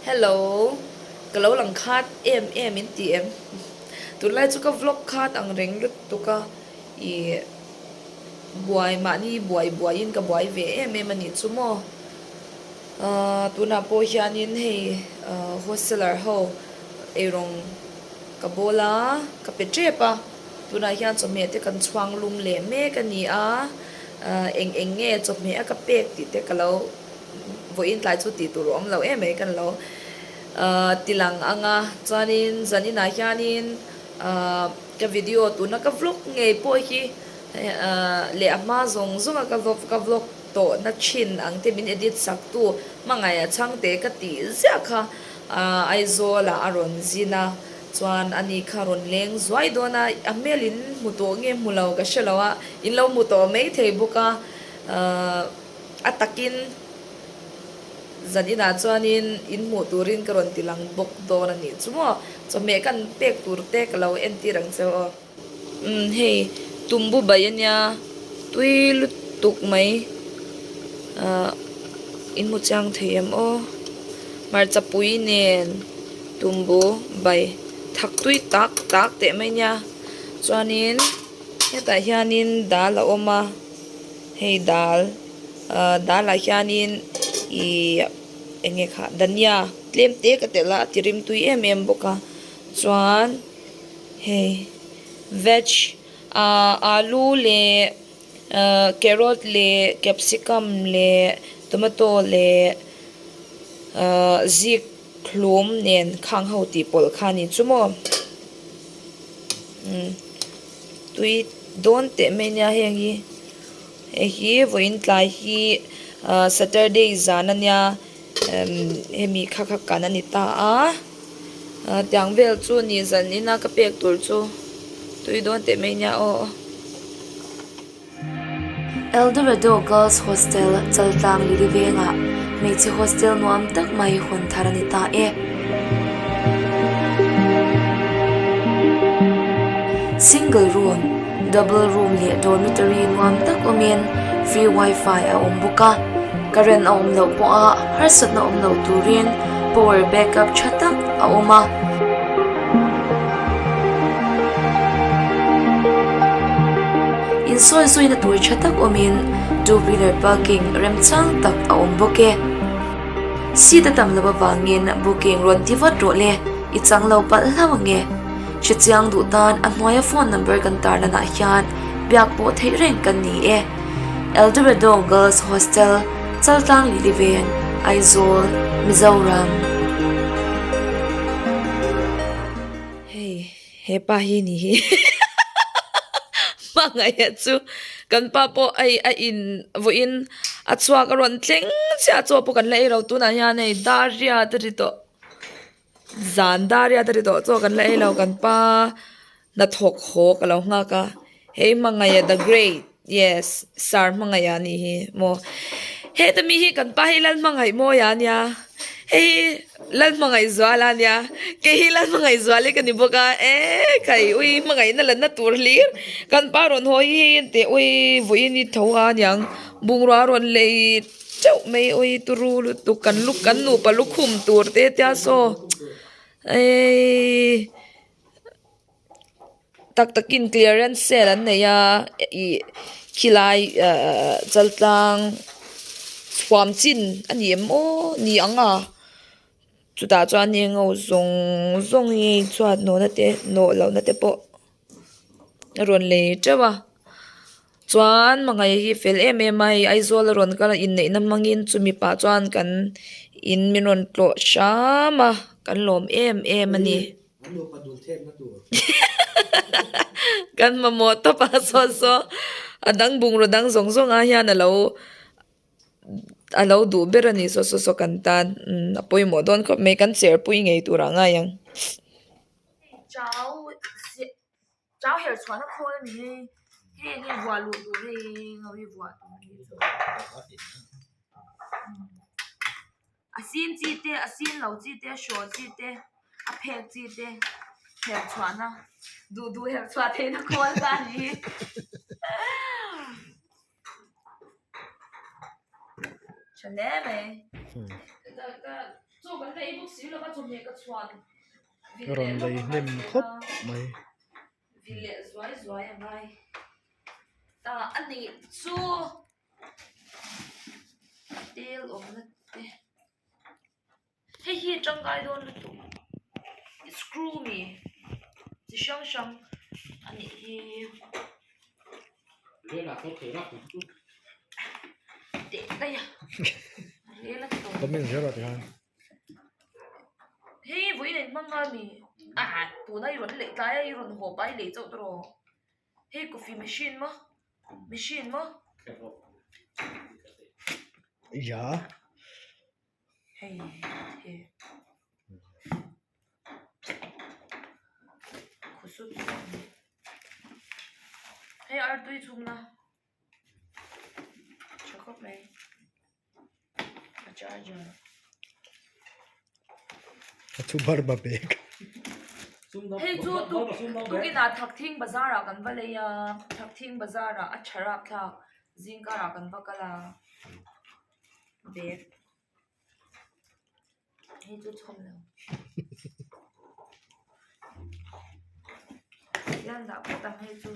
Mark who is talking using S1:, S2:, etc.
S1: Hello ka lo lang khat em em in ti em tunlai chu ka vlog khat ang reng lutuk a ih buai mahni buai buai in ka buai ve em em a nih chu maw ahh tunah pawh hianin hei ahh hosteler ho eirawng ka bawl a ka pe tep a tunah hian chawhmeh te kan chhuang lum leh mek a ni a ahh eng eng nge chawhmeh a ka pek tih te ka lo vawiin tlai chu tih tur a awm lo em mai kan lo ahh ti lang ang a chuanin zan inah hianin ahh ka video tuna ka vlog ngei pawh hi ahh leh a hma zawng zawng a ka vlog ka vlog tawh na thin ang te min edit sak tu hmangaih a chhang te ka tih ziah kha ahh Aizawl ah a rawn zin a chuan ani kha rawn leng zuai dawn a a hmel in hmu tawh nge hmu lo ka hre lo a in lo hmu tawh maithei bawk a ahh. A takin zan inah chuanin in hmuh turin ka rawn ti lang bawk dawn a nih chu maw? Chawhmeh kan pek tur te ka lo entir ang che aw. Umm hei tumbu bai a nia tui lutuk mai ahh in hmu chiang thei em aw hmarcha pui nen tumbu bai thak tui tak tak teh mai nia chuanin hetah hianin dal a awm a. Hei dal ah dal ah hianin ihh eng nge kha dhania tlem te ka telh a a ti rim tui em em bawk a chuan hei veg ah alu leh ah carrot leh capsicum leh tomato leh ah zik hlum nen khang ho tih pawlh kha a ni chu maw umm. Tui dawn teh mai nia heng hi hei hi vawiin tlai hi ahh saturday zan ania emm hemi kha kha kan ani ta a ah tiang vel chu ni zan ina ka pek tur chu tui dawn teh mai nia aw.
S2: Eldorado Girls Hostel Chaltlang Lili vengah hmeichhe hostel nuam tak mai hawn thar a ni ta e. Single room, double room leh dormitory nuam tak awmin free wifi a awm bawk a. Current a awm loh pawha harsatna awm loh turin power backup tha tak a awm a. Insawi zuina tur tha tak awmin two wheeler parking remchang tak a awm bawk e. Seat a tam loh avangin booking rawn ti vat rawh le, i chang lo palh hlauh ang e. Hrechiang duh tan a hnuaia phone number kan tarlan ah hian biak pawh theih reng kan ni e. Eldorado Girls Hostel, Chaltlang Lili Veng, Aizawl, Mizoram.
S1: Hei hepa hi ni hi hmangaih a chu kan pa pawh hei a in vawiin a chhuak a rawn thleng chiah a chaw pawh kan la ei lo tunah hian hei dar riat a ri tawh zan dar riat a ri tawh chaw kan la ei lo kan pa hnathawk haw ka lo nghak a hei hmangaih a the great yes sir hmangaih a nih hi maw heta mi hi kan pa hi lal hmangaih mawi a nia hei hi lal hmangaih zual a nia kei hi lal hmangaih zual hi ka ni bawk a eee kai ui hmangaih na lanna tur hlir kan pa rawn haw hi hei en teh ui vawiin i tho a niang bungrua rawn lei teuh mai ui turu lutuk kan lu kan nupa lukhum tur te tia saw eeii. Tak takin clearance sale an nei a ih khilai ahh chaltlang chhuam chin a ni em aw ni ang a chutah chuan heng ho zawng zawng hi chhuat nawhna te nawh lohna te pawh a rawn lei teuh a. Chuan hmangaih hi fel em em a hei Aizawl a rawn kal a inneihna hmangin chumi pah chuan kan in min rawn tlawh hram a kan lawm em em a ni. Kan mamawh tawp a saw saw a dang bungraw dang zawng zawng ah hian alo alo duh ber a ni saw saw saw kan tan a pawimawh dawn khawp mai kan cher pui ngei tur ah ngai ang. Chau her chhuahna khawl a ni hei hei enge vuah luh tur hei eng hi vuah tur a nih chu a sin chi te a sin lo chi te a hraw chi te a phek chi te her chhuahna duh duh her chhuah theihna khawl kha a ni hi. Tha hle mai. Ka ka. kan la ei bawk si lova chawhmeh ka chhuan vil
S3: Rawn
S1: leh
S3: lei
S1: lawk a ngai
S3: hnem
S1: zel
S3: khawp
S1: a
S3: mai.
S1: Vil leh zuai zuai a ngai ta a nih chu tel awmna te. Hei hi tangkai dawn lutuk screw mi chi hrang hrang a nih hi teh daih a rel a tawp hei vawiin a inhmang a mi ah tuna i rawn lei tlai a i rawn haw pai lei chauh tawh hei coffee machine maw machine maw. Hei hi khusut hei artui chhumna tha khawp mai a charger.
S3: A thu bar ba bag.
S1: Hei chu tuk tukinah Thakthing bazar ah kan va lei a Thakthing bazar ah a tha rapthlak zingkar ah kan va kal a. Bag hei chu chhawm lo hian dah phawt ang hei chu.